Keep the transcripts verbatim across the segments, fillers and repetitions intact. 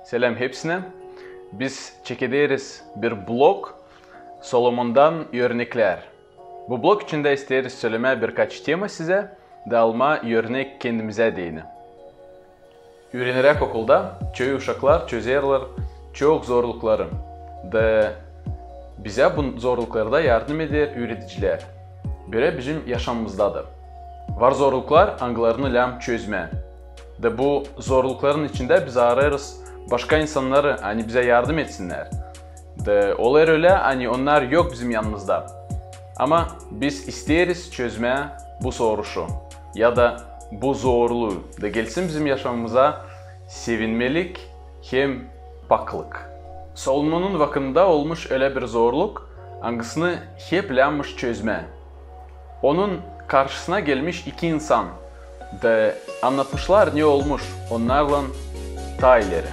Selam hepsinä. Biz çekederiz bir blog Solomondan örneklär. Bu blog içindä isteeriz sölemää birkaç tema sizä da almaa örnek kendimizä deyni. Üüreneräk okulda çoyu uşaklar çözerlär çok zorlukları. Da bizä bu zorluklarda yardım eder üüredicilär. Bölä bizim yaşamamızda da. Var zorluklar, angılarını lääm çözmää. Da bu zorlukların içindä biz aarêêrız başka insannarı, ani bizä yardım etsinnär. Da olêr ölä, ani onnar yok bizim yanımızda. Ama biz isteeriz çözmää bu soruşu ya da bu zorluu, da gelsin bizim yaşamamıza sevinmelik hem paklık. Solomonun vakıdında olmuş ölä bir zorluk, angısını hep läämmiş çözmää. Onun karşısına gelmiş iki insan da annatmışlar, ne olmuş onnarlan taa ileri.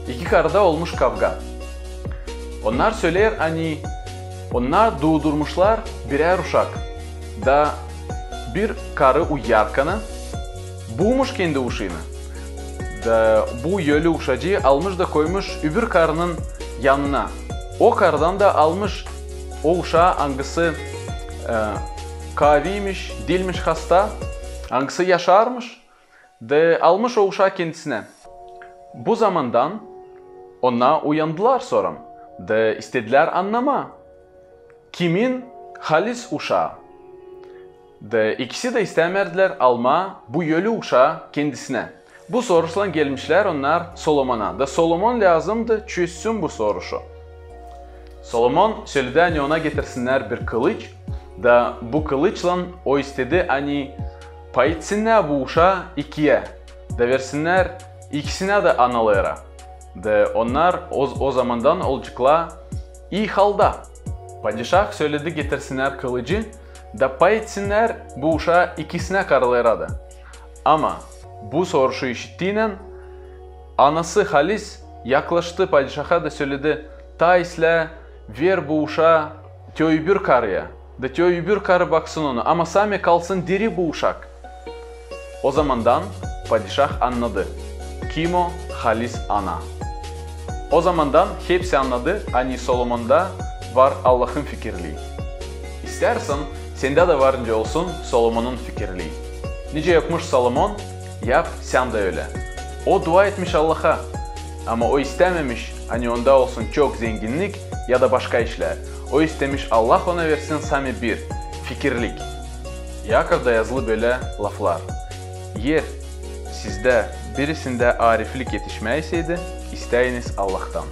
İki karıda olmuş kavga. Onnar söleer, ani onnar duudurmuşlar birär uşak. Da bir karı uyuyarkana bulmuş kendi uşaanı. Da bu ölü uşacıı almış da koymuş öbür karının yanına. O karıdan da almış o uşaa, angısı e, kaaviymiş, diilmiş hasta, angısı yaşarmış, da almış o uşaa kendisinä. Bu zamandan onnar uyandılar sora da istedilär annamaa, kimin halis uşaa. Da ikisi dä istämärdilär almaa bu ölü uşaa kendisinä. Bu soruşlan gelmişlär onnar Solomona. Da Solomon lääzımdı çözsün bu soruşu. Solomon söledi, ani ona getirsinnär bir kılıç. Da bu kılıçlan o istedi, ani pay etsinnär bu uşaa ikiyä. Da versinnär ikisinä dä analara. Da onnar o, o zamandan olaceklar ii halda. Padişah söledi getirsinnär kılıcı, da pay etsinnär bu uşaa ikisinä karılara da. Ama bu soruşu işittiynän anası halis yaklaştı padişaha da söledi: taa islää ver bu uşaa te öbür karıya, da te öbür karı baksın ona, ama same kalsın diri bu uşak. O zamandan padişah annadı, kim o halis ana. O zamandan hepsi annadı, ani Solomonda var Allahın fikirlii. İstärsän, sendä dä var nicä olsun Solomonun fikirlii. Nicä yapmış Solomon, yap sän dä ölä. O dua etmiş Allaha, ama o istämemiş, ani onda olsun çok zenginnik ya da başka işlär. O istemiş, Allah ona versin same bir: fikirlik. Yakovda yazılı bölä laflar: eer sizdä birisindä ariflik etişmäyseydi, istäyiniz Allahtan.